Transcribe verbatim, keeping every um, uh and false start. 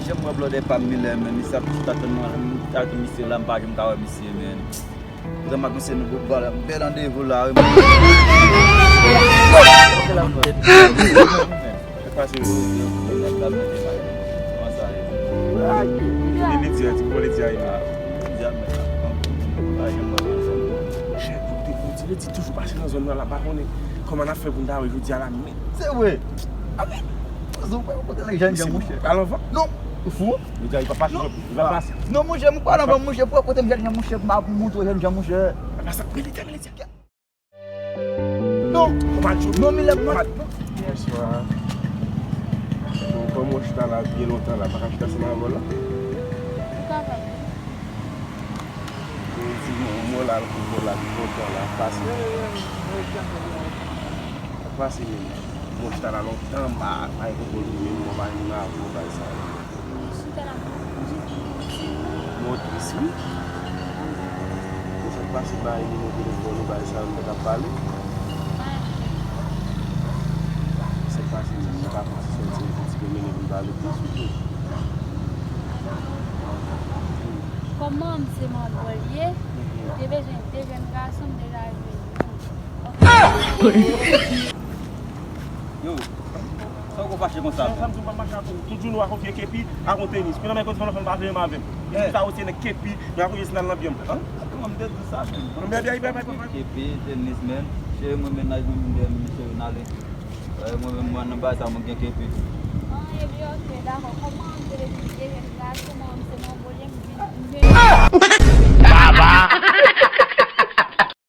Janm wè blòdè pa m Milè, men misye ap chita tann mwen, ak misye la, m pa janm ka wè misye, men. Zan m ak misye nou bout bal, bèl randevou la, wi. Pase, wi. Kòman sa ye? Li di a, ti kòman li di a, wi. Chè, koute, koute, li di toujou pase nan zòn nan la, pa konnen kòman n ap fè pou n ta wè jodi a la, men. Se vre. Amen. Ou pa kote nèg Jan Jan, monchè. Al anvan? Non. Ou fou? Li di a, li pa pase, li pa pase. Non, monchè, m pa al anvan, monchè, pou kote m Jan Jan, monchè, pou m ap montre Jan Jan, monchè. Militè, militè. Non. Ou pa jwe. Non, Milè, non. Bonswa. Bon, kòman w chita la byen lontan la, pa ka chita ansanm avè w la? Ou kapab. Bon, di mwen, mwen la, mwen la, lontan la, pase. Pase menm. Bon, chita la lontan, m pa, pa gen kòkòl menm, mwen pa menm nan avè w, bagay sa yo. Mwen tris, wi. Mwen fèk pase bay nimewo telefòn ou, bay sa, nou te ka pale. Fèk pase, mwen pa panse sòti yon ti pe mennen pou n pale plis, wi. Kòman m se manbo l ye, te bezwen de jèn gason, m deja jwenn youn. Yo, sa w gon fache konsa? Sa m di w pa mache ak ou. Tout jounen w a konfye Kepi ak yon tenis. Kounye a men kote fanm pa vle menm avè m. Epi sa ou se nèg Kepi, men a konfye sandal nan pye m. An? Kòman m te di sa menm? Mwen bebe ay bebe. Kepi, tenis, men. Cheri mwen, mennaj mwen, m de misye n ale. Mwen menm, mwen nan bagay sa, mwen gen Kepi. An, epi oke, dakò. Kòman m te vle di jèn gason, mwen se manbo l ye, m vin, m vin.